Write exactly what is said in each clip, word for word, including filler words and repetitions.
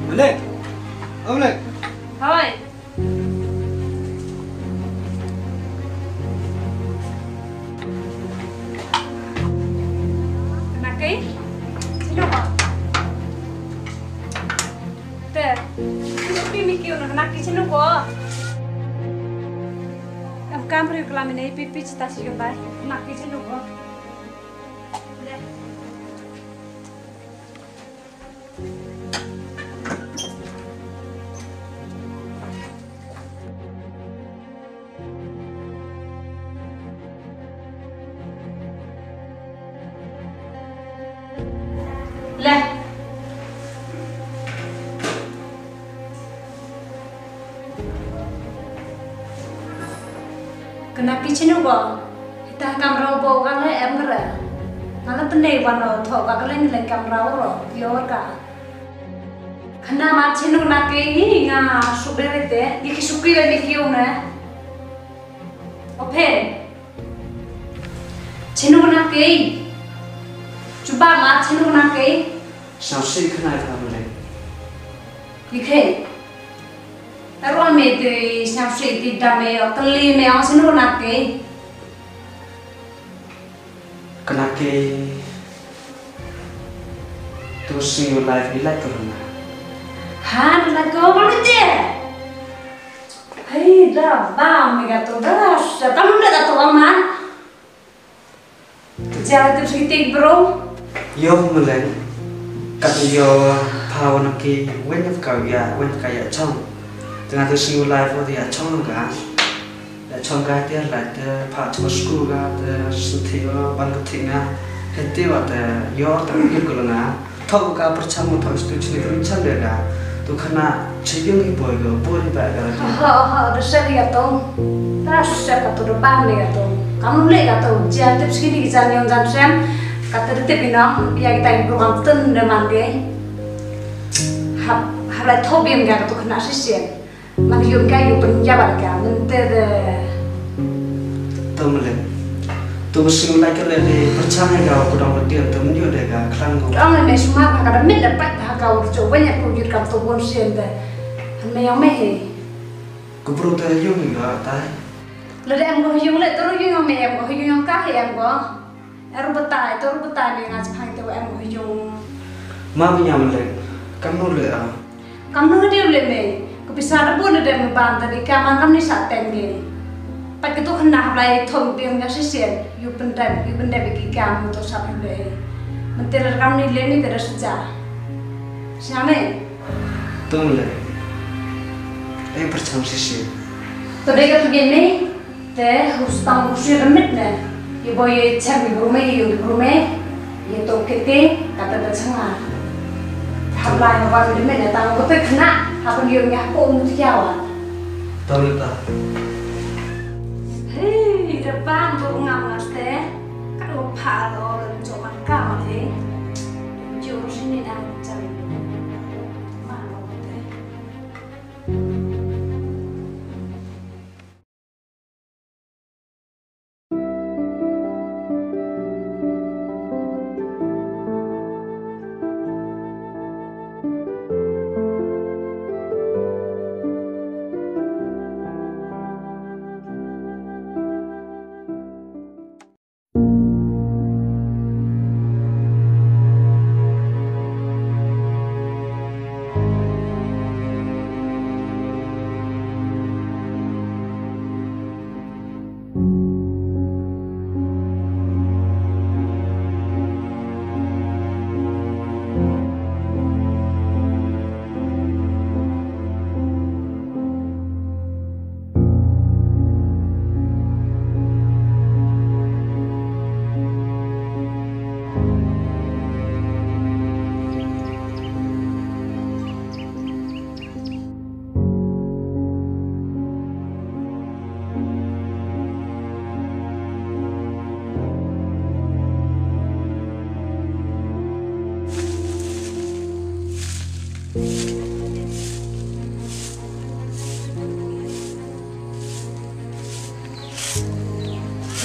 Maleng. Oh, Maleng. Hoi. Kena ke? Sino ko? Te, sino pi mi kiu na kena ke sino ko? Em kam ri kelam ini pi pi cita si bai. Kena ke sino ko? Deh. Leh. Kena ki chinu ko. Ita kamra bo ka le em kre. Ngala tene wan no tho ka le ni le kamra ro. Yor ka. Kena ma chinu na ke ni nga suk de te. Ni ki suk ki le ni ki um ne. Open. Chinu na ke. Chuba ma chinu na ke. Sngewsih khynnah ka Maleng. Ikhe. Arwa me te sngewsih te da me o kali me o sngewsih na ke. Kena ke. Tu sngewlai i lai tu na. Ha, lai ko ma te. Hei, da ba me ga tu da. Sa tam da tu man. Jal tip sigi tik bro. Yo Maleng. Kat yo pha wan ki wen ka ya wen ka ya chong. Tengah tu sngewlai pho ya chong ka. Ya chong ka te la te pha chong sku ka te sthi yo ban ka thing nga. He te wa te yo te ki ko nga. Thok ka pyrchang mo thok stu chini pyrchang de ga. Tu khana chiyung i boy go boy ba ga. Ha ha ha, da sep ya to. Da sep ka to da ban de ya to. Kam le ka to, jan tip sini ki jan yong jan sem. Ka to tip ino, ya kita i program tun de man de. Hap, hap la thok bim ga to khana sisen. Man yu ka yu pynjah bad ka mynta de. To Maleng. To sngewlai ka le de pyrchang ïa ka u dang ba tieng to mynjur de ka khlem ko. Ong me sumar ka da mit da pat ha ka u cho wen ïa ko yut kam to bon sien de. Han me ong me he. Ko bro te yung ïa tai. Le de em ko yung le to yung me em ko yung ka he em ko. Eru batai, to eru batai me nga chapang te wa em ko yung. Ma mi nyam le, kam no le a. Kam no de le me, ko pisa de bun de me ban ta di ka man kam ni sa ten ge. Pat ke to khana hap lai thong tiang nga sisen, yu pendem, yu pendem ki kam to sa le. Mentir kam ni le ni te da seja. Siame. To le. Ai perchang sisen. To de ka tu ge me. Te, hus tang hus ïa remit ne. Ïa bo ïa chem ïa bru me, ïa ïa bru me. Ïa to kete, kata da changa. Hap lai ma ba remit ne, tang ko te khna, hap ïa ïa ko mu ti ïa wa. Tang ta. Hei, da bang to ngam nas te. Ka do pha lo lo jo man ka ma te. Jo ru sini na chem. Ma lo te.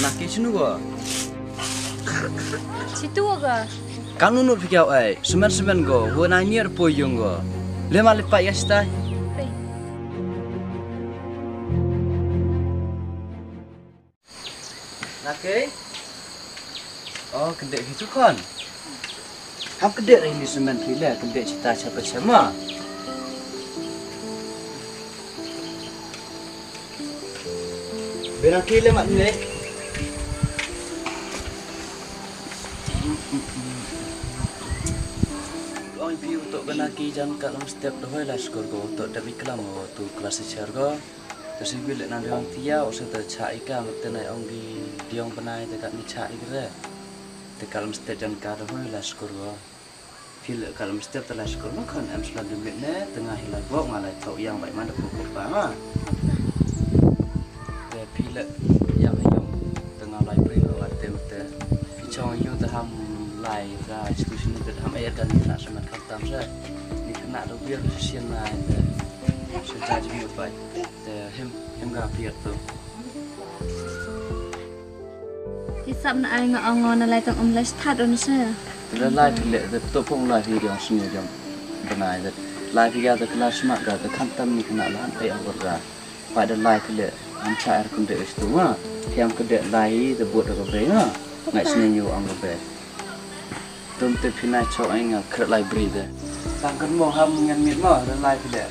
Anak ki chinu go? Chitu ga. Kanu nu phi kau ai, semen semen go, hu na nier po yung go. Le ma le pa ya sta. Naki? Oh, kdek hi tu kon. Ham kdek ri ni semen phi le, kdek cita siapa sama. Benaki le mat ne. Ong phi utok benaki jan ka long step dohoi la skor go utok demi kelam utok kelas cher go. Te sibit le nan diong tia, ose te cha ika, mete nai ong di diong benai te kat ni cha ikre. Te kalem step jan ka da hoi la skur go. Phi le kalem step te la skur ma khon em sla de mit ne, te nga hi la go, nga la thok yang bai man de pok pok pa ma. Te phi le yang yong, te nga lai pri lo ate mete. Phi chong yu te ham lai ga chitu sini te ham air kan ni na semen kham tam se. Ni kena do wir sien na te. Se cha ji mi bai. Te him, him ga piat tu. Isap na ai nga ong na lai tang um lai sthat on se. Te lai phi le, te to pong lai phi diong sini diong benai te. Lai phi ga te kena smat ga te khantam ni kena lan ai ong ga. Pa te lai phi le, am cha er kun de is tu ma. Thiam ke de lai te buat ga be ma. Ngai sini yu ong ga be. Tum te phi nai chok ai nga kret lai bri de. Tang kan mo ham ngan mit mo, te lai phi le.